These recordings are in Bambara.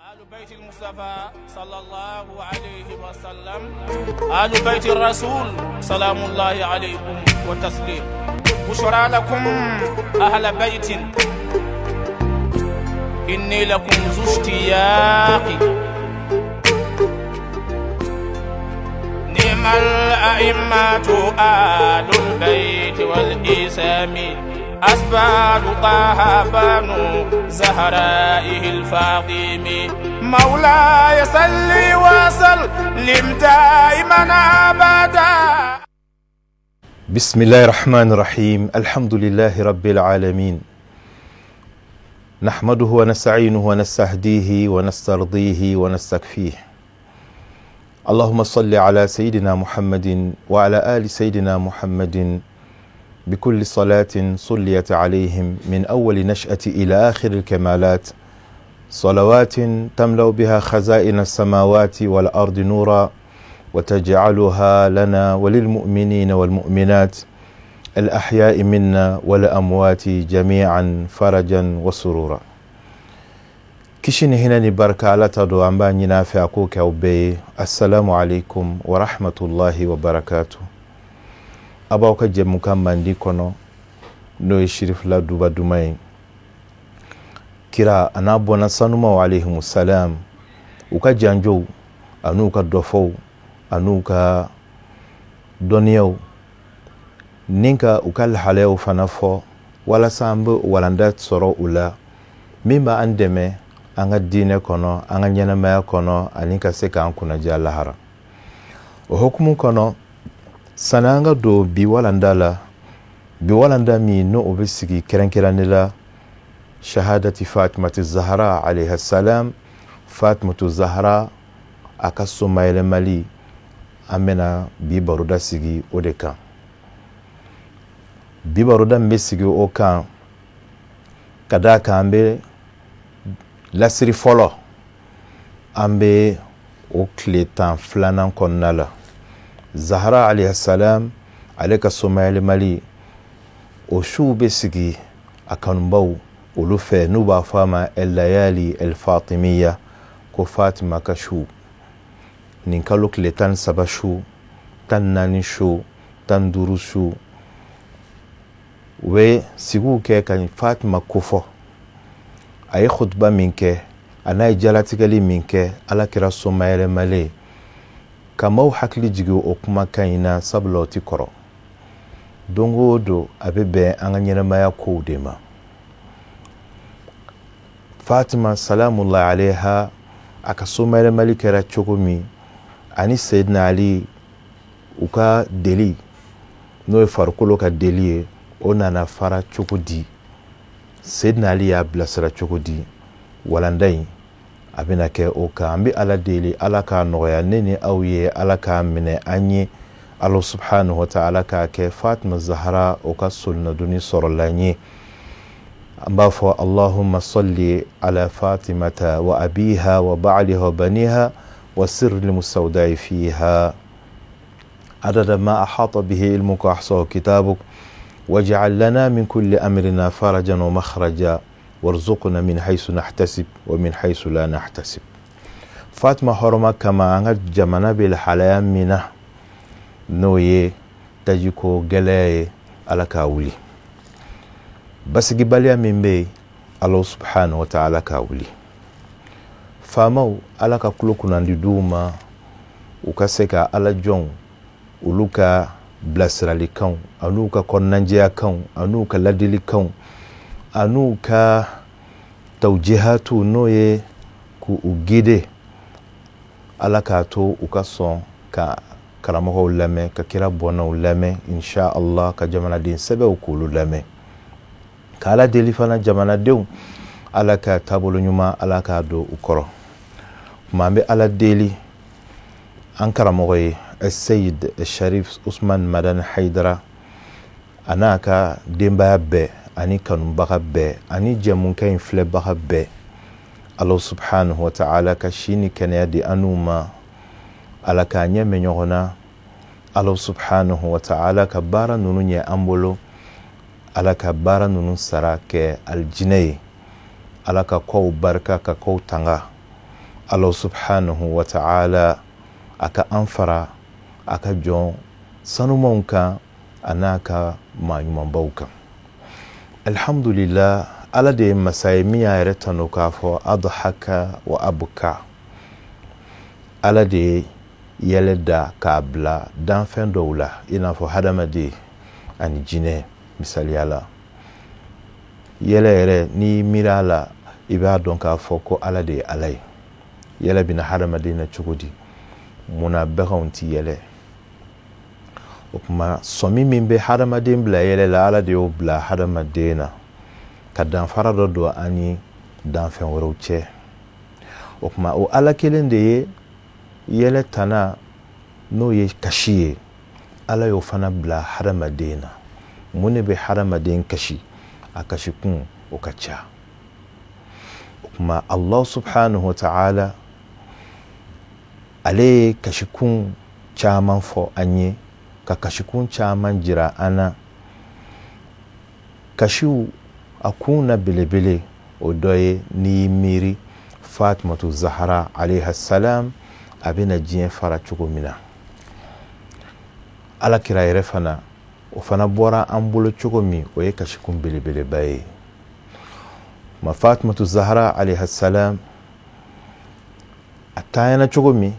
بيت المصطفى صلى الله عليه وسلم، آل بيت الرسول سلام الله عليكم وتسليم. بشرى لكم أهل بيت، إني لكم ذو اشتياق. نعم الأئمة آل البيت والإسام، أسباب طه بنو زهرائه الفاطم. مولاي صل وسلم دائما أبدا. بسم الله الرحمن الرحيم. الحمد لله رب العالمين، نحمده ونستعينه ونستهديه ونسترضيه ونستكفيه. اللهم صل على سيدنا محمد وعلى آل سيدنا محمد بكل صلاة صليت عليهم من أول نشأة إلى آخر الكمالات، صلوات تملأ بها خزائن السماوات والأرض نورا، وتجعلها لنا وللمؤمنين والمؤمنات الأحياء منا والأموات جميعا فرجا وسرورا. Kisi ni hinɛ ni barika Ala ta don, an b'a ɲini a fɛ a k'o kɛ aw bɛɛ ye. Assalamu alaikum wa rahmatullahi wa barakatuh. A b'aw ka jɛmukan mandi kɔnɔ, n'o ye Sirifila Duba Duman ye. Kira a n'a bɔnna sanumaw alayhimu salam, u ka janjow an'u ka dɔfɔw an'u ka dɔnniyaw ni ka u ka lahalayaw fana fɔ, walasa an bɛ walanda sɔrɔ u la min b'an dɛmɛ an ka diinɛ kɔnɔ, an ka ɲɛnamaya kɔnɔ, ani ka se k'an kunnadiya lahara. O hukumu kɔnɔ, sani an ka don bi walanda la, bi walanda min n'o bɛ sigi kɛrɛnkɛrɛnnen la shahadati Fatimatu Zahra alayha salam, Fatimatu Zahra a ka somayɛlɛmali, an bɛna bi baroda sigi o de kan. Bi baroda min bɛ sigi o kan, ka d'a kan an bɛ lasiri fɔlɔ, an bɛ o tile 12nan kɔnɔna la. Zahra alayhi salam ale ka somayɛlɛmali, o suw bɛ sigi a kanubaw olu fɛ, n'u b'a fɔ a ma el-layali el-fatimiya, ko Fatima ka su. Nin kalo tile 13 su, 14 su, 15 su, u bɛ sigiw kɛ ka Fatima kofɔ. A ye khutba min kɛ, a n'a ye jalatigɛli min kɛ Ala kira somayɛlɛmalen, ka maaw hakili jigin o kumakan in na, sabula o ti kɔrɔ. Don o don a bɛ bɛn an ka ɲɛnamaya kow de ma. Fatima salamullahi alayha a ka somayɛlɛmali kɛra cogo min, ani Seydina Ali u ka deli, n'o ye farikolo ka deli ye, o nana fara cogo di, Seydina Ali y'a bilasira cogo di, walanda in a bɛna kɛ o kan. An bɛ Ala deli, Ala k'a nɔgɔya ne ni aw ye, Ala k'a minɛ an ye, Ala subhanahu wa ta'ala k'a kɛ Fatima Zahra o ka solinadonni sɔrɔla n ye. An b'a fɔ Allahumma salli ala Fatimata wa abiha wa ba'liha wa baniha wa sirri mustawda'i fiha adada ma ahata bihi ilmuka ahsahu kitabuk waj'al lana min kulli amrina farajan wa makhraja warzuqna min haythu nahtasib wa min haythu la nahtasib. Fatima hɔrɔma kama, an ka jamana bɛ lahalaya min na, n'o ye tajiko gɛlɛya ye, Ala k'a wuli. Basigibaliya min bɛ yen, Ala subhanahu wa ta'ala k'a wuli. Faamaw, Ala ka tulo kunnandi d'u ma, u ka se ka Ala jɔnw olu ka bilasiralikanw an'u ka kɔnɔnajɛyakanw an'u ka ladilikanw an'u ka tawjihatu, n'o ye k'u guider, Ala k'a to u ka sɔn ka karamɔgɔw lamɛn, ka kira bɔnnaw lamɛn, insha Allah, ka jamanaden sɛbɛw k'olu lamɛn. Ka Ala deli fana jamanadenw, Ala ka taabolo ɲuman, Ala k'a don u kɔrɔ. Kuma an bɛ Ala deli an karamɔgɔ ye Seyid Sharif Usman Madani Haidara, a n'a ka denbaya bɛɛ ani kanubaga bɛɛ ani jɛmukan in filɛbaga bɛɛ, Ala subhanahu wa ta'ala ka si ni kɛnɛya di an n'u ma, Ala k'a ɲɛ mɛn ɲɔgɔn na, Ala subhanahu wa ta'ala ka baara ninnu ɲɛ an bolo, Ala ka baara ninnu sara kɛ alijinɛ ye, Ala ka kɔw barika, ka kɔw tanga. Ala subhanahu wa ta'ala a ka an fara a ka jɔn sanumanw kan a n'a ka maa ɲumanbaw kan. Alhamdulillah, Ala de ye masa ye min y'a yɛrɛ tanu k'a fɔ adhaka wa abka. Ala de ye yɛlɛ da k'a bila danfɛn dɔw la, i n'a fɔ hadamaden ani jinɛ misaliya la. Yɛlɛ yɛrɛ, n'i miiri a la, i b'a dɔn k'a fɔ ko Ala de ye Ala ye. Yɛlɛ bɛna hadamaden na cogo di? Munna baganw ti yɛlɛ? O tuma sɔmi min bɛ hadamaden bila yɛlɛ la, Ala de y'o bila hadamaden na ka danfara dɔ don an ni danfɛn wɛrɛw cɛ. O tuma o Ala kelen de ye yɛlɛ tana, n'o ye kasi ye, Ala y'o fana bila hadamaden na. Mun de bɛ hadamaden kasi? A kasikun o ka ca. O tuma Allah subhanahu wa ta'ala ale ye kasikun caman fɔ an ye, ka kasikun caman jira an na. Kasiw a kun na belebele o dɔ ye, n'i y'i miiri Fatumatu Zahara alayha salam a bɛna diɲɛ fara cogo min na, Ala kira yɛrɛ fana o fana bɔra an bolo cogo min, o ye kasikun belebeleba ye. Ma Fatumatu Zahara alayha salam a taayana cogo min,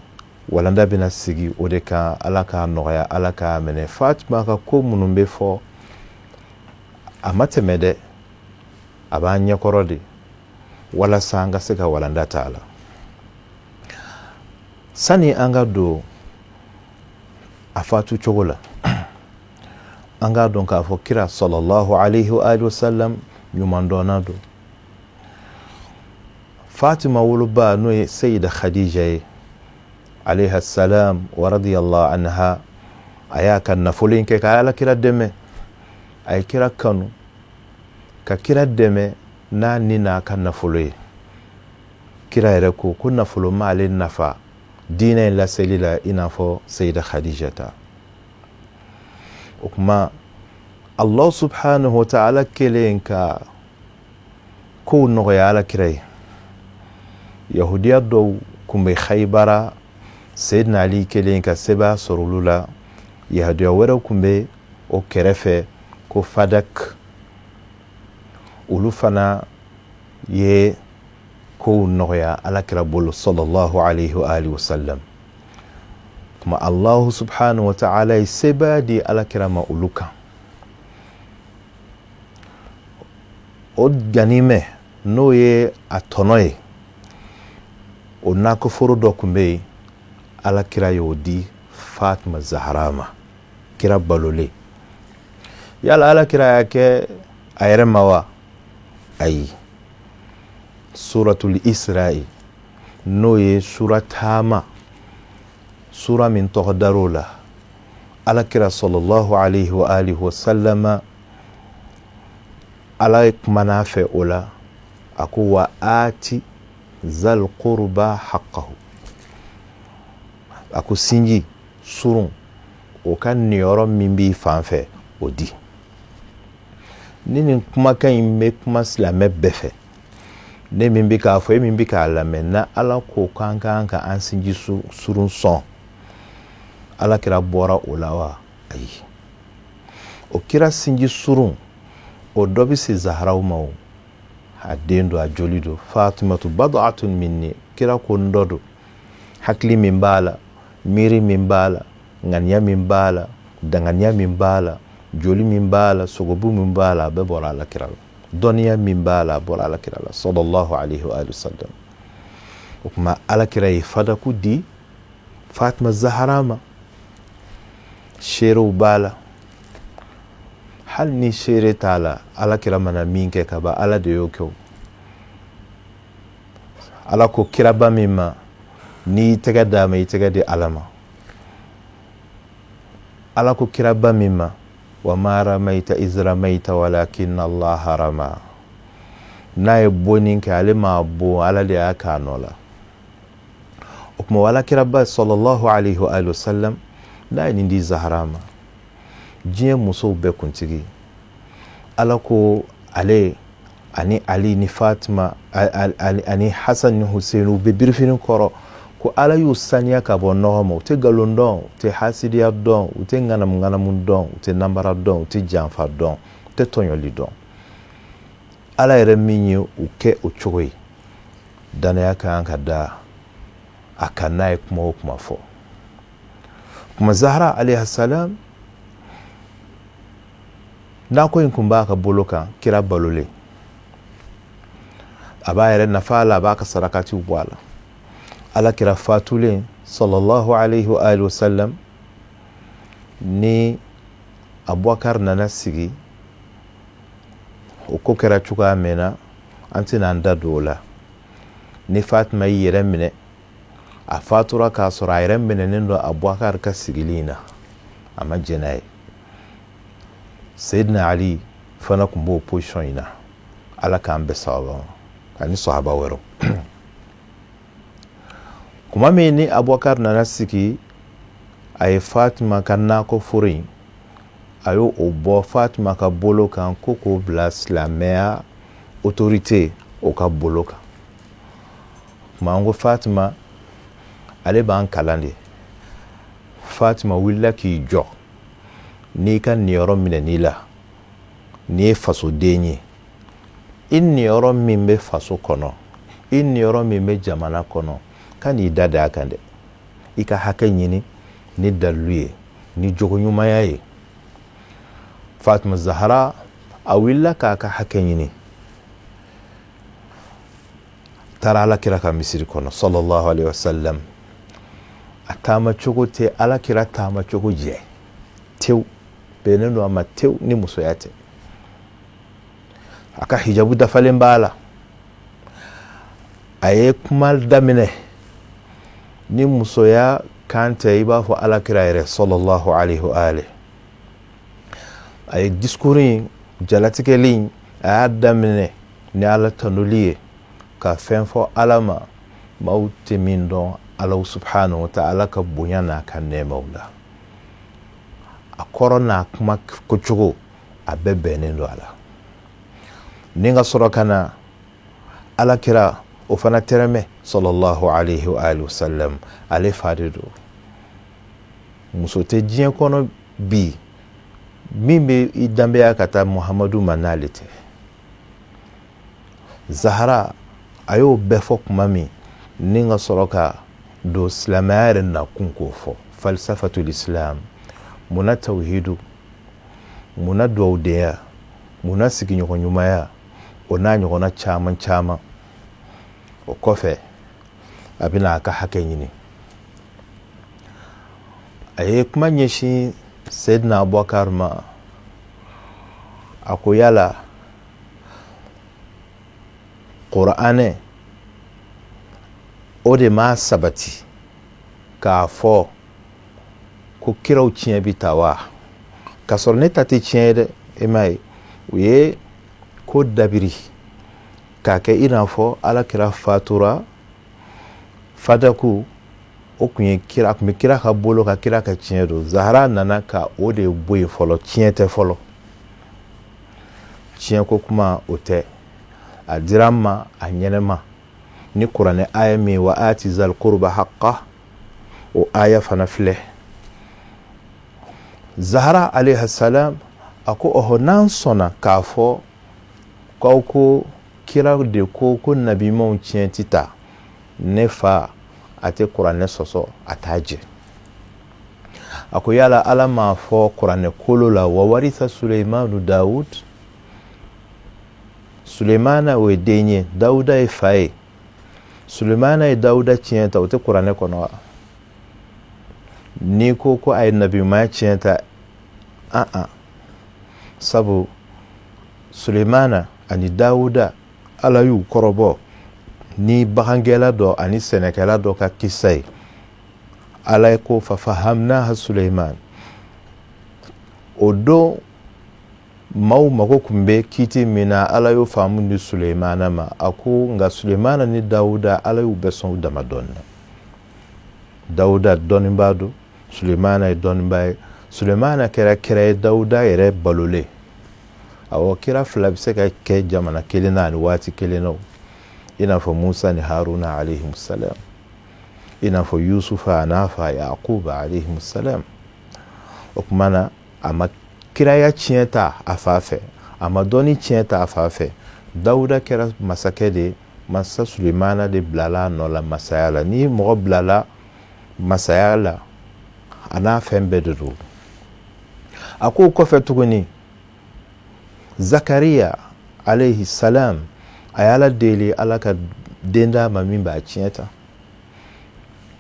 walanda bɛna sigi o de kan. Ala k'a nɔgɔya, Ala k'a minɛ. Fatima ka ko minnu bɛ fɔ, a ma tɛmɛ dɛ, a b'an ɲɛkɔrɔ de walasa an ka se ka walanda ta a la. Sani an ka don a fatu cogo la, an k'a dɔn k'a fɔ kira sallallahu alayhi wa alihi wa sallam ɲumandɔnna don. Fatima woloba, n'o ye Seyida Khadija ye alayha salam wa radiyallahu anha, a y'a ka nafolo in kɛ ka Ala kira dɛmɛ. A ye kira kanu ka kira dɛmɛ n'a ni n'a ka nafolo ye. Kira yɛrɛ ko ko nafolo ma ale nafa diinɛ in laseli la i n'a fɔ Seyida Khadija ta. O tuma Allah subhanahu wa ta'ala kelen ka kow nɔgɔya Ala kira ye. Yahudiya dɔw kun bɛ Khaybara, Seyidina Ali kelen ka sebaya sɔrɔ olu la. Yahudiya wɛrɛw kun bɛ o kɛrɛfɛ ko Fadak, olu fana ye kow nɔgɔya Ala kira bolo sallallahu alayhi wa alihi wa sallam. Tuma Allahu subhanahu wa ta'ala ye sebaya di Ala kira ma olu kan. O ganimɛ, n'o ye a tɔnɔ ye, o nakɔforo dɔ tun bɛ yen, Ala kira y'o di Fatima Zahara ma, kira balolen. Yala Ala kira y'a kɛ a yɛrɛ ma wa? Ayi. Suratul Isra'i, n'o ye sura taama, sura min tɔgɔ dar'o la, Ala kira sallallahu alayhi wa alihi wa sallama, Ala ye kumana a fɛ o la, a ko wa ati zal qurba haqqahu. A ko sinji surun, o ka niyɔrɔ min b'i fan fɛ, o di. Ni nin kumakan in bɛ kuma silamɛ bɛɛ fɛ, ne min bɛ k'a fɔ, e min bɛ k'a lamɛn, na Ala ko k'an kan ka an sinji surun sɔn, Ala kira bɔra o la wa? Ayi. O kira sinji surun o dɔ bɛ se Zaharaw ma, o a den don, a joli don. Fatimatu bad'atun minni, kira ko n dɔ don. Hakili min b'a la, miiri min b'a la, ŋaniya min b'a la, danganiya min b'a la, joli min b'a la, sogobu min b'a la, a bɛɛ bɔra Ala kira la. Dɔnniya min b'a la, a bɔra Ala kira la sallallahu alayhi wa sallam. O tuma Ala kira ye fadaku di Fatima Zahara ma. Seerew b'a la, hali ni seere t'a la, Ala kira mana min kɛ ka ban, Ala de y'o kɛ. O Ala ko kiraba min ma, n'i y'i tɛgɛ d'a ma, i tɛgɛ di Ala ma. Ala ko kiraba min ma, wa ma ramaita iz ramaita walakinna Allaha rama, n'a ye bonni kɛ, ale m'a bon, Ala de y'a k'a nɔ la. O tuma Ala kiraba sallallahu alayhi wa sallam, n'a ye nin di Zahara ma, diɲɛ musow bɛɛ kuntigi, Ala ko ale Ani Ali ni Fatima ani Hasan ni Hussein, u bɛ birifini kɔrɔ, ko Ala y'u saniya ka bɔ nɔgɔ ma. U tɛ nkalon dɔn, u tɛ hasidiya dɔn, u tɛ ŋanamu ŋanamu dɔn, u tɛ nanbara dɔn, u tɛ janfa dɔn, u tɛ tɔɲɔli dɔn. Ala yɛrɛ min ye u kɛ o cogo ye, danaya ka kan ka da a kan n'a ye kuma o kuma fɔ. Kuma Zahara alayhi salam nakɔ in kun b'a ka bolo kan, kira balolen, a b'a yɛrɛ nafa la, a b'a ka sarakatiw bɔ a la. Ala kira fatulen sallallahu alayhi wa alihi wa sallam, ni Abubakar nana sigi, o ko kɛra cogoya min na, an tɛna an da don o la. Ni Fatima y'i yɛrɛ minɛ, a fatura k'a sɔrɔ a yɛrɛ minɛnen don Abubakar ka sigili in na, a ma jɛn n'a ye. Seyidina Ali fana tun b'o position in na. Ala k'an bɛɛ sababa ma ani sahaba wɛrɛw. Kuma min ni Abubakar nana sigi, a ye Fatima ka nakɔ foro in, a y'o bɔ Fatima ka bolo kan ko k'o bila silamɛya autorité o ka bolo kan. Kuma an ko Fatima, ale b'an kalan de. Fatima wulila k'i jɔ. N'i ka niyɔrɔ minɛn'i la, n'i ye fasoden ye, i niyɔrɔ min bɛ faso kɔnɔ, i niyɔrɔ min bɛ jamana kɔnɔ, ka n'i da da a kan dɛ. I ka hakɛ ɲini ni dalilu ye, ni jogoɲumanya ye. Fatima Zahara, a wulila k'a ka hakɛ ɲini, taara Ala kira ka misiri kɔnɔ sallallahu alaihi wasallam. A taama cogo tɛ Ala kira taama cogo jɛ tewu, bɛnnen don a ma tewu ni musoya tɛ. A ka hijabu dafalen b'a la. A ye kuma daminɛ ni musoya kan tɛ, i b'a fɔ Ala kira yɛrɛ sallallahu alaihi wa alihi. A ye discours in jalatigɛli in, a y'a daminɛ ni Ala tanuli ye, ka fɛn fɔ Ala ma maaw tɛ min dɔn, Ala subhanahu wa ta'ala ka bonya n'a ka nɛɛmaw la. A kɔrɔ n'a kuma kocogo, a bɛɛ bɛnnen don a la. Ni ka sɔrɔ ka na Ala kira o fana tɛrɛmɛ sallallahu alaihi wa alihi wasallam, ale fa de don. Muso tɛ diɲɛ kɔnɔ bi min bɛ i danbeya ka taa Muhamadu ma n'ale tɛ. Zahara a y'o bɛɛ fɔ kuma min, ni ka sɔrɔ ka don silamɛya yɛrɛ nakun k'o fɔ, falsafatul islam, munna tawhidu, munna duwawudenya, munna sigiɲɔgɔn ɲumanya, o n'a ɲɔgɔnna caman caman. O kɔfɛ a bɛna a ka hakɛ ɲini. A ye kuma ɲɛsin Seyidina Abubakar ma, a ko yala Kuranɛ o de m'a sabati k'a fɔ ko kiraw tiɲɛ bi ta wa? K'a sɔrɔ ne ta tɛ tiɲɛ ye dɛ. E m'a ye, u ye ko dabiri k'a kɛ i n'a fɔ Ala kira fatura fadaku, o kun ye kira, a kun bɛ kira ka bolo ka kira ka tiɲɛ don. Zahara nana ka o de bɔ yen fɔlɔ. Tiɲɛ tɛ fɔlɔ, tiɲɛ ko kuma o tɛ. A dira n ma a ɲɛnɛma ni kuranɛ aya min, wa ati zal qurba haqqa, o aya fana filɛ. Zahara alayhi salam a ko ɔhɔ, n'an sɔnna k'a fɔ k'aw ko kira de ko ko nabimaw tiɲɛ ti ta, ne fa a tɛ kuranɛ sɔsɔ, a t'a jɛ. A ko yala Ala m'a fɔ kuranɛ kolo la, wa warisa Suleimanu Dawud, Sulemana o ye den ye, Dawuda ye fa ye, Sulemana ye Dawuda tiɲɛ ta, o tɛ kuranɛ kɔnɔ wa? N'i ko ko a ye nabiɲumanya tiɲɛ ta, an an sabu Sulemana ani Dawuda, Ala y'u kɔrɔbɔ ni bagangɛla dɔ ani sɛnɛkɛla dɔ ka kisa ye. Ala ko fafahamnaha Suleiman. O don maaw mago tun bɛ kiti min na, Ala y'o faamu di Sulemana ma. A ko nka Sulemana ni Dawuda, Ala y'u bɛɛ sɔn u dama dɔɔnin na. Dawuda dɔnnibaa don, Sulemana ye dɔnnibaa ye. Sulemana kɛra kira ye, Dawuda yɛrɛ balolen. Awɔ, kira fila bɛ se ka kɛ jamana kelen na ani waati kelen na, i n'a fɔ Musa ni Haruna alayhi salam, i n'a fɔ Yusufa a n'a fa Yakuba alayhi salam. O tuma na, a ma kiraya tiɲɛ ta a fa fɛ, a ma dɔnni tiɲɛ ta a fa fɛ. Dawuda kɛra masakɛ de ye, masa Sulemana de bilala a nɔ la masaya la. Ni mɔgɔ bilala masaya la, a n'a fɛn bɛɛ de don. A k'o kɔfɛ tuguni, Zakariya alayhi salam, a ye Ala deli Ala ka den d'a ma min b'a tiɲɛ ta.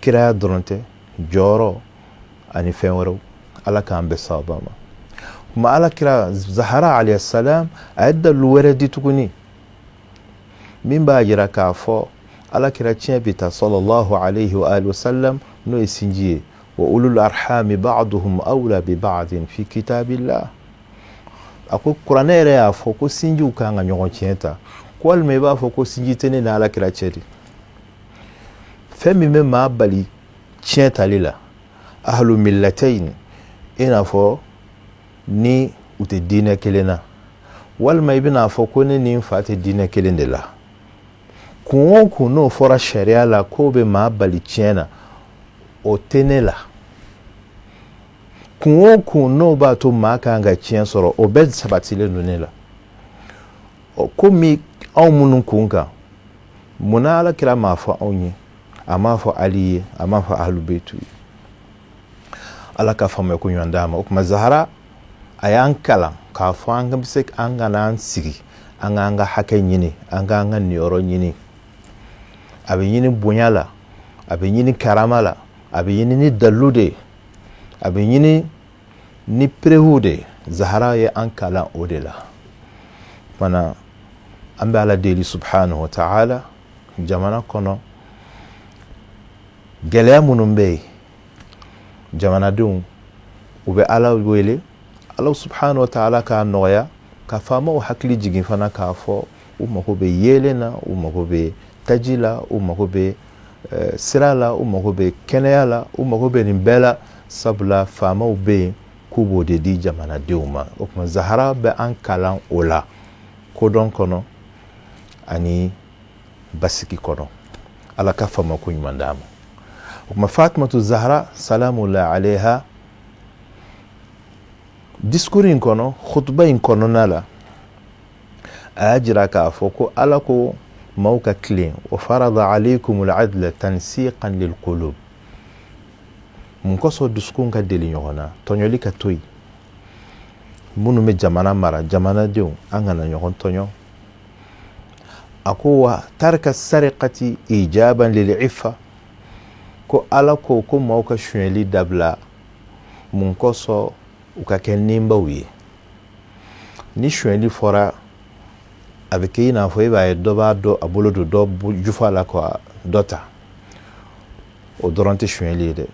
Kiraya dɔrɔn tɛ, jɔyɔrɔ ani fɛn wɛrɛw. Ala k'an bɛɛ sababa ma. Kuma Ala kira Zahara alayhi salam, a ye dalilu wɛrɛ di tuguni min b'a jira k'a fɔ Ala kira tiɲɛ bɛ ta sallallahu alayhi wa alihi wa sallam, n'o ye sinji ye. Wa ulul arhami ba'duhum awla bi ba'din fi kitabillah. A ko kuranɛ yɛrɛ y'a fɔ ko sinjiw kan ka ɲɔgɔn tiɲɛ ta, ko walima i b'a fɔ ko sinji tɛ ne ni Ala kira cɛ de. Fɛn min bɛ maa bali tiɲɛ tali la, ahlu millatayn, i n'a fɔ ni u tɛ diinɛ kelen na, walima i bɛna fɔ ko ne ni n fa tɛ diinɛ kelen de la. Kun o kun n'o fɔra sariya la k'o bɛ maa bali tiɲɛ na, o tɛ ne la. Kun o kun n'o b'a to maa kan ka tiɲɛ sɔrɔ, o bɛɛ sabatilen don ne la. Ɔ, komi anw minnu kun kan, munna Ala kira m'a fɔ anw ye, a m'a fɔ Ali ye, a m'a fɔ ahlu beitu ye? Ala ka faamuya ko ɲuman d'a ma. O tuma Zahara a y'an kalan k'a fɔ an bɛ se an kana an sigi, an k'an ka hakɛ ɲini, an k'an ka niyɔrɔ ɲini. A bɛ ɲini bonya la, a bɛ ɲini karama la, a bɛ ɲini ni dalilu de ye, a bɛ ɲini ni preuve de ye. Zahara ye an kalan o de la. Fana an bɛ Ala deli subhanahu wa ta'ala, jamana kɔnɔ gɛlɛya minnu bɛ yen, jamanadenw u bɛ Ala wele, Ala subhanahu wa ta'ala k'a nɔgɔya, ka faamaw hakili jigin fana k'a fɔ u mago bɛ yeelen na, u mago bɛ taji la, u mago bɛ sira la, u mago bɛ kɛnɛya la, u mago bɛ nin bɛɛ la, sabula faamaw bɛ yen k'u b'o de di jamanadenw ma. O tuma Zahara bɛ an kalan o la kodɔn kɔnɔ ani basigi kɔnɔ. Ala ka faama ko ɲuman d'a ma. O tuma Fatumatu Zahara salamulahi alayha, discours in kɔnɔ, khutuba in kɔnɔna la, a y'a jira k'a fɔ ko Ala ko maaw ka tilen, wa farada alaykumul adla tansiqan lil qulub. Mun kosɔn dusukun ka deli ɲɔgɔn na, tɔɲɔli ka to yen. Minnu bɛ jamana mara, jamanadenw, an kana ɲɔgɔn tɔɲɔ. A ko wa tarika sariqati ijaban lil iffa, ko Ala ko ko maaw ka sonyɛli dabila, mun kosɔn u ka kɛ ninbaw ye. Ni sonyɛli fɔra, a bɛ kɛ i n'a fɔ e b'a ye dɔ b'a dɔn a bolo don dɔ jufa la ka dɔ ta, o dɔrɔn tɛ sonyɛli ye dɛ.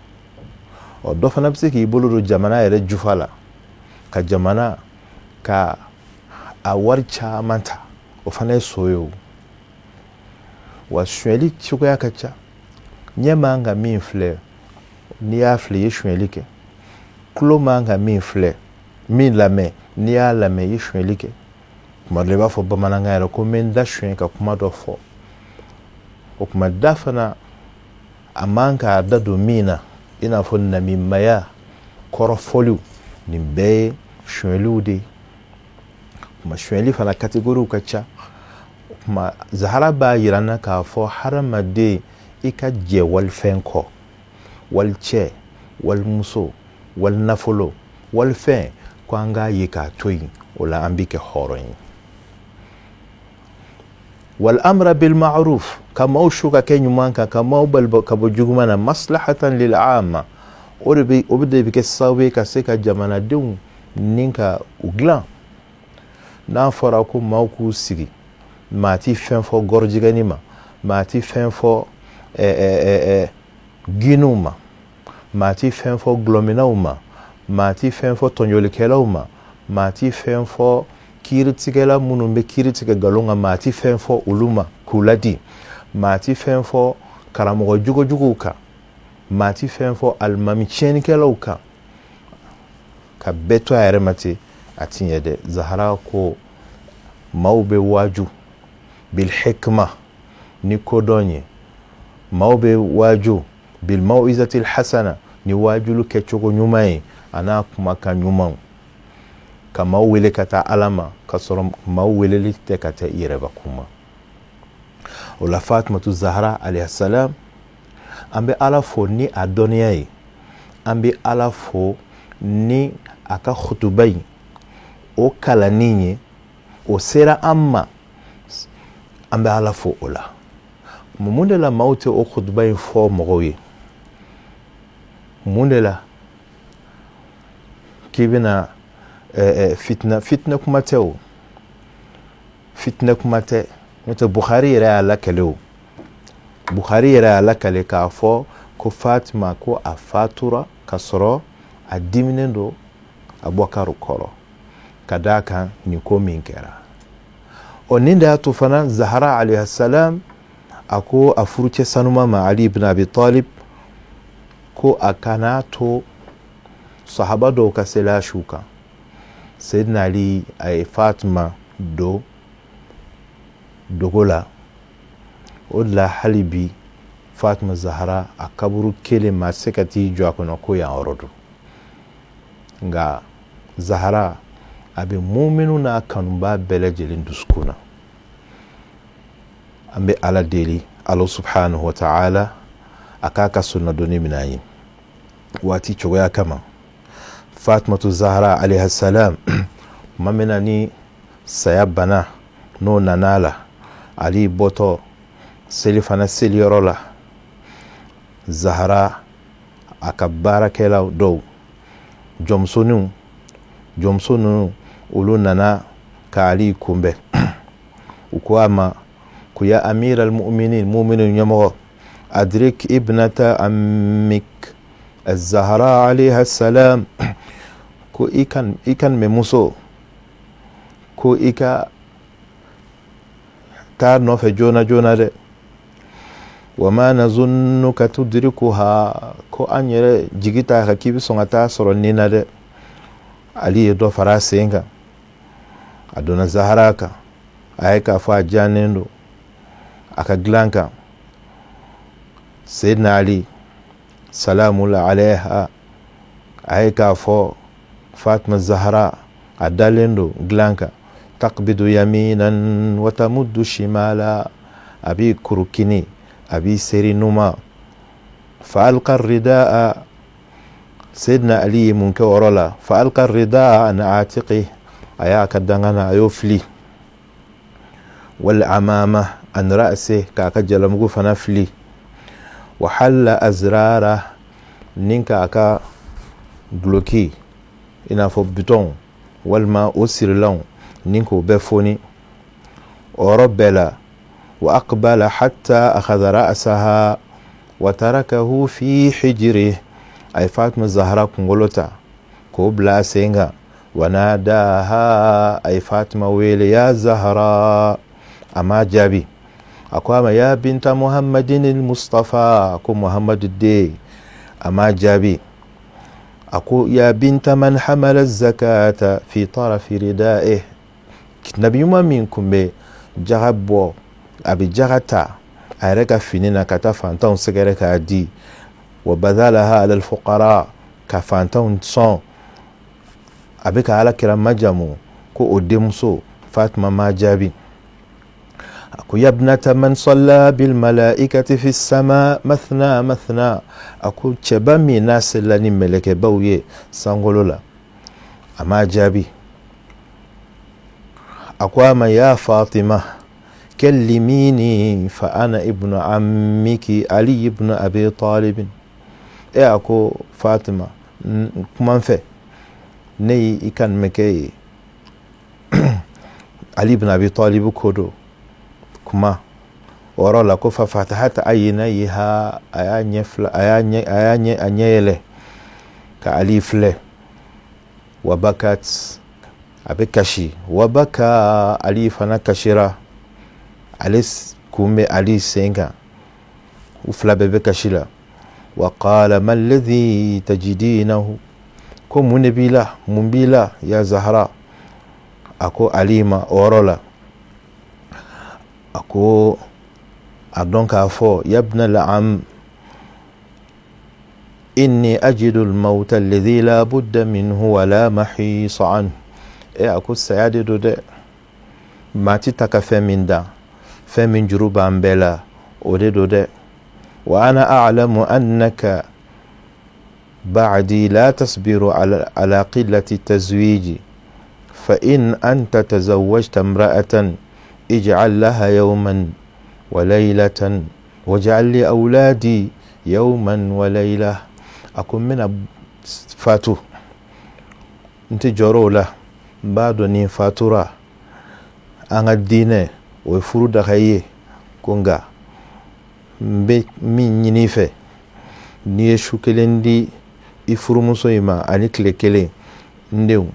Ɔ, dɔ fana bɛ se k'i bolo don jamana yɛrɛ jufa la ka jamana ka a wari caman ta, o fana ye so ye o. Wa sonyɛli cogoya ka ca. Ɲɛ man ka min filɛ, n'i y'a filɛ, i ye sonyɛli kɛ. Tulo man ka min filɛ, min lamɛn, n'i y'a lamɛn, i ye sonyɛli kɛ. Tuma dɔ la i b'a fɔ bamanankan yɛrɛ ko n bɛ n da sonyɛ ka kuma dɔ fɔ. O tuma da fana a man k'a da don min na, i n'a fɔ namimaya, kɔrɔfɔliw, nin bɛɛ ye sonyɛliw de ye. Tuma sonyɛli fana kategoriw ka ca. O tuma Zahara b'a yira n na k'a fɔ hadamaden i ka jɛ walifɛn kɔ, walicɛ, walimuso, walinafolo, walifɛn, ko an k'a ye k'a to yen, o la an bɛ kɛ hɔrɔn ye. Wal amra bil ma'ruf, ka maaw su ka kɛ ɲuman kan, ka maaw bali ka bɔ juguman na, maslahatan lil amma, o de bɛ kɛ sababu ye ka se ka jamanadenw ni ka u dilan. N'a fɔra ko maaw k'u sigi, maa ti fɛn fɔ gɔrɔjigɛni ma, maa ti fɛn fɔ ginw ma, maa ti fɛn fɔ gulɔminaw ma, maa ti fɛn fɔ tɔɲɔlikɛlaw ma, maa ti fɛn fɔ kiiritigɛla minnu bɛ kiiri tigɛ nkalon kan, maa ti fɛn fɔ olu ma k'u ladi, maa ti fɛn fɔ karamɔgɔ jogojuguw kan, maa ti fɛn fɔ alimami tiɲɛnikɛlaw kan, ka bɛɛ to a yɛrɛ ma ten, a ti ɲɛ dɛ. Zahara ko Maaw bɛ waaju bilhikma, ni kodɔn ye. Maaw bɛ waaju bilmau'izatil hasana, ni waajulu kɛcogo ɲuman ye, a n'a kumakan ɲumanw, ka maaw wele ka taa Ala ma, ka sɔrɔ maaw weleli tɛ ka taa i yɛrɛbakun ma. O la, Fatumatu Zahara alayhi salam, an bɛ Ala fo ni a dɔnniya ye, an bɛ Ala fo ni a ka kutuba in o kalanni ye, o sera an ma, an bɛ Ala fo o la. Mun de la maaw tɛ o kutuba in fɔ mɔgɔw ye? Mun de la k'i bɛna fitina? Fitinɛ kuma tɛ o, fitinɛ kuma tɛ. N'o tɛ, Bukhari yɛrɛ y'a lakale o, Bukhari yɛrɛ y'a lakale k'a fɔ ko Fatima, ko a fatura ka sɔrɔ a diminen don Abubakar kɔrɔ, ka d'a kan nin ko min kɛra o. Nin de y'a to fana Zahara alayhi salam, a ko a furucɛ sanuma ma, Ali ibn Abi Talib, ko a kana to sahaba dɔw ka seli a su kan. Seydina Ali, a ye Fatima don dogo la. O de la, hali bi, Fatima Zahara a kaburu kelen, maa tɛ se ka t'i jɔ a kɔnɔ ko yan yɔrɔ don. Nka Zahara, a bɛ muminu n'a kanuba bɛɛ lajɛlen dusukun na. An bɛ Ala deli, Ala subhanahu wa ta'ala, a k'a ka sunnadonni minɛ an ye. Waati cogoya kama, Fatumatu Zahara alayhi salam, tuma min na ni saya bana n'o nana a la, Ali bɔtɔ selifana seliyɔrɔ la, Zahara a ka baarakɛlaw dɔw, jɔnmusoninw, jɔnmuso ninnu, olu nana ka Ali kunbɛn. U ko a ma ko: ya amir al-mu'minin, muminin ɲɛmɔgɔ, adrik ibnata ammik az-Zahra alayha salam, ko i kan mɛ muso, ko i ka taa nɔfɛ joona joona dɛ. Wa ma nazunnuka tudrikuha, ko an yɛrɛ jigi t'a kan k'i bɛ sɔn ka taa sɔrɔ nin na dɛ. Ali ye dɔ fara a sen kan, a donna Zahara kan, a ye k'a fɔ a diyanen don a ka dilan kan. Seydina Ali salamu alayha, a ye k'a fɔ Fatima Zahara a dalen don dilan kan, taqbidu yaminan wa tamuddu shimala, a b'i kuru kini, a b'i seri numa. Fa alqa ridaa, Seydina Ali ye mun kɛ o yɔrɔ la? Fa alqa ridaa an atiqi, a y'a ka dangana, a y'o fili, wal amama an ra'si, k'a ka jalamugu fana fili, wa halla azrara, ni k'a ka guloki, i n'a fɔ bitɔnw walima o sirilanw, ni k'o bɛɛ foni o yɔrɔ bɛɛ la. Wa aqbala hatta akhadha ra'saha wa tarakahu fi hijrihi, a ye Fatima Zahara kunkolo ta k'o bila a sen kan. Wa nadaha, a ye Fatima wele: ya Zahara. A m'a jaabi. A ko a ma: ya binta Muhammadin Mustafa, ko Muhammadu den. A m'a jaabi. A ko: ya binta man hamala zakata fi tarafi ridaih, nabi ɲuman min kun bɛ jaga bɔ, a bɛ jaga ta a yɛrɛ ka fini na ka taa fantanw sɛgɛrɛ k'a di, wa badalaha ala alfuqara, ka fantanw sɔn, a bɛ ka Ala kira majamu, ko o denmuso. Fatima m'a jaabi. A ko: yabnata man salla bil malaikati fi sama mathna mathna, a ko cɛba min n'a selila ni mɛlɛkɛbaw ye sankolo la. A m'a jaabi. A ko a ma: ya Fatima, kallimini fa ana ibnu ammiki Ali ibnu Abi Talib. E, a ko: Fatima, kuma n fɛ, ne y'i kanumɛkɛ ye, Ali ibn Abi Talib ko don, kuma. O yɔrɔ la, ko fa fatahat aynayiha, a y'a ɲɛ fila, a y'a ɲɛ, a y'a ɲɛ, a ɲɛ yɛlɛ ka Ali filɛ. Wa bakat, a bɛ kasi, wa baka, Ali fana kasira, ale kun bɛ Ali sen kan, u fila bɛɛ bɛ kasi la. Wa qala: ma alladhi tajidinahu, ko mun de b'i la, mun b'i la, ya Zahara? A ko Ali ma o yɔrɔ la. A ko a dɔn k'a fɔ yabna al-am inni ajidu al-mawta alladhi la budda minhu wa la mahisa anhu. E a ko saya de don dɛ, maa ti ta ka fɛn min dan, fɛn min juru b'an bɛɛ la, o de don dɛ. Wa ana a'lamu annaka ba'di la tasbiru ala qillati tazwiji fa in anta tazawwajta imra'atan ij'al laha yawman wa laylatan waj'al li awladi yawman wa layla. A ko n bɛna fatu, n tɛ jɔrɔ o la, n b'a dɔn ni n fatura an ka diinɛ o ye furu daga i ye. Ko nka n bɛ min ɲini i fɛ, n'i ye su kelen di i furumuso in ma ani tile kelen, n denw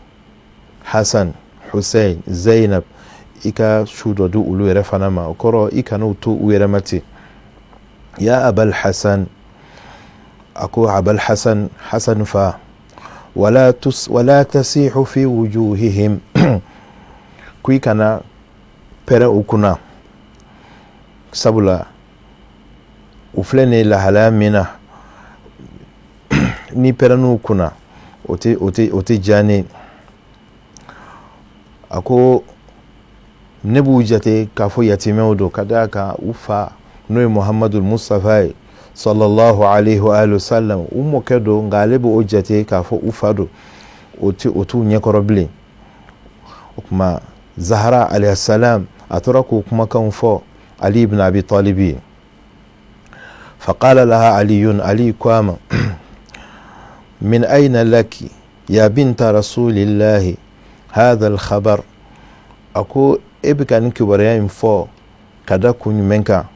Hasan, Hussein, Zainab, i ka su dɔ di olu yɛrɛ fana ma. O kɔrɔ i kana u to u yɛrɛ ma ten. Ya Abal Hasan, a ko Abal Hasan, Hasan fa, wala tus wala tasihu fi wujuhihim, ko i kana pɛrɛn u kunna, sabula u filɛ nin ye lahalaya min na, n'i pɛrɛnn'u kunna o tɛ diya ne. A ko ne b'u jate k'a fɔ yatimɛw don, ka d'a kan u fa n'o ye Muhamadu Mustafa ye sallallahu alaihi wa sallam, u mɔkɛ don, nka ale b'o jate k'a fɔ u fa don, o tɛ o t'u ɲɛkɔrɔ bilen. O tuma Zahara alayhi salam a tora k'o kumakanw fɔ Ali ibn Abi Talib ye. Faqala laha aliyun, Ali ko a ma: min ayna laki ya binta rasulillahi hadha al-khabar? A ko e bɛ ka nin kibaruya in fɔ ka da kun jumɛn kan,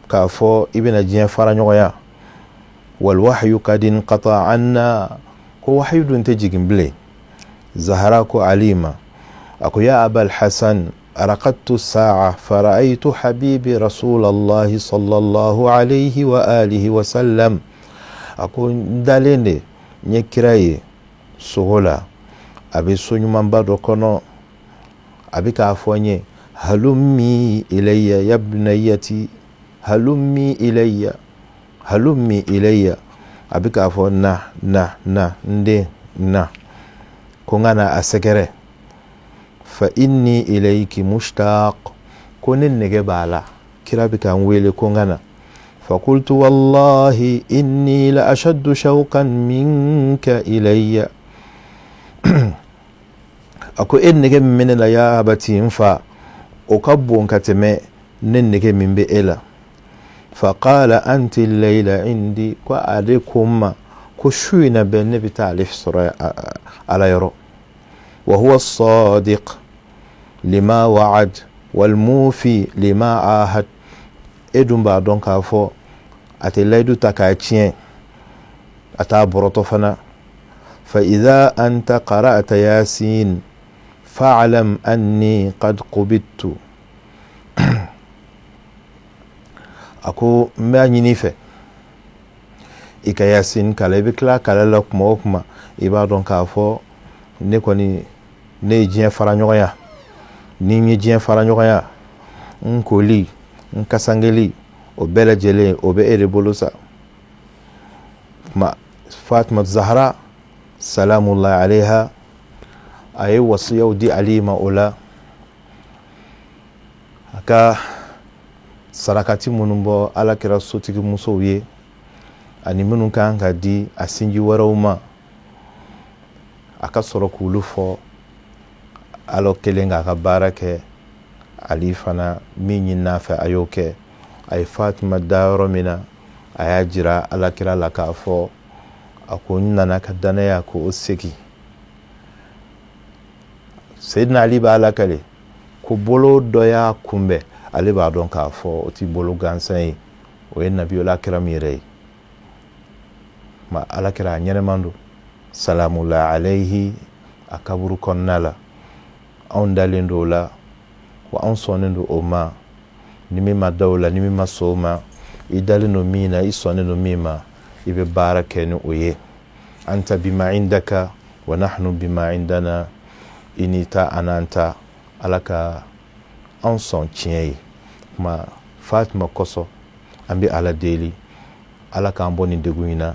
k'a fɔ i bɛna diɲɛ fara ɲɔgɔnya? Wal wahyu kad inqata anna, ko wahyu dun tɛ jigin bilen. Zahara ko Ali ma, a ko ya Abal Hasan, رقدت الساعة فرأيت حبيبي رسول الله صلى الله عليه وآله وسلم. A ko n dalen de, n ye kira ye sogo la, a bɛ so ɲumanba dɔ kɔnɔ, a bɛ k'a fɔ n ye: halummi ilayya ya bunayati, halummi ilayya, halummi ilayya. A bɛ k'a fɔ na, na, na, n den, na, ko n ka na a sɛgɛrɛ. Fa inni ilayki mushtaq, ko ne nege b'a la, kira bɛ ka n wele ko n ka na. فقلت والله إني لأشد شوقا منك إلي. A ko e nege min bɛ ne la, ya abati, n fa, o ka bon ka tɛmɛ ne nege min bɛ e la. فقال أنت الليلة عندي, ko ale ko n ma ko su in na bɛɛ ne bɛ taa ale sɔrɔ ala yɔrɔ. وهو الصادق لما وعد والموفي لما عاهد. E dun b'a dɔn k'a fɔ a tɛ layidu ta k'a tiɲɛ, a t'a bɔrɔtɔ fana. فإذا أنت قرأت ياسين فاعلم أني قد قبضت. A ko n b'a ɲini i fɛ i ka Yasin kalan, i bɛ tila kalan la kuma o kuma, i b'a dɔn k'a fɔ ne kɔni ne ye diɲɛ fara ɲɔgɔnya. Ni n ye diɲɛ fara ɲɔgɔnya, n koli, n kasangeli, o bɛɛ lajɛlen o bɛ e de bolo sa. Kuma Fatima Zahra salamullahi alaiha a ye wasiyaw di Ali ma o la, a ka sarakati minnu bɔ ala kɛra sotigi musow ye ani minnu kan ka di a sinji wɛrɛw ma, a ka sɔrɔ k'olu fɔ. Ala kelen k'a ka baara kɛ, Ali fana min ɲin'a fɛ a y'o kɛ. A ye Fatima da yɔrɔ min na, a y'a jira alakira la k'a fɔ a ko n nana ka danaya k'o segin. Seyidina Ali b'a lakale ko bolo dɔ y'a kunbɛn, ale b'a dɔn k'a fɔ o ti bolo gansan ye, o ye nabiyula kiram yɛrɛ ye. Ma alakira a ɲɛnɛman don salamula alayhi a kaburu kɔnɔna la. Anw dalen don o la wa anw sɔnnen don o ma. Ni min ma da o la, ni min ma sɔn o ma, i dalen don min na, i sɔnnen don min ma, i bɛ baara kɛ ni o ye. Anta bima indaka wa nahnu bima indana, i n'i ta an'an ta. Ala ka anw sɔn tiɲɛ ye. Tuma Fatima kosɔn, an bɛ Ala deli, Ala k'an bɔ nin degun in na.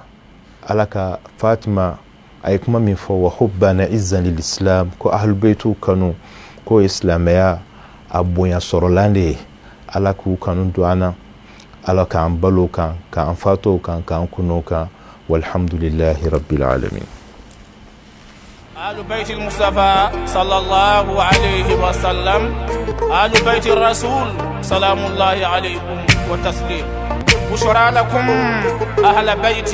Ala ka Fatima a ye kuma min fɔ, wa hubbana izzan lil islam, ko ahlubeitu kanu k'o ye silamɛya a bonya sɔrɔlan de ye. Ala k'u kanu don an na, Ala k'an balo kan, k'an fato kan, k'an kuno kan. Walhamdulillahi rabbil alamin. آل بيت المصطفى صلى الله عليه وسلم، آل بيت الرسول سلام الله عليكم وتسليم. بشرى لكم أهل بيت،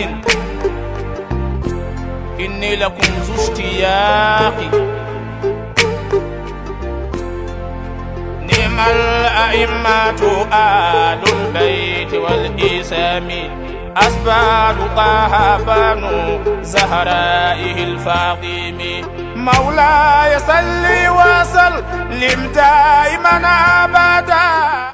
إني لكم ذو اشتياق. نعم الأئمة آل البيت والإسام، أسباب طه بنو زهرائه الفاطم. مولاي صل وسلم دائما أبدا.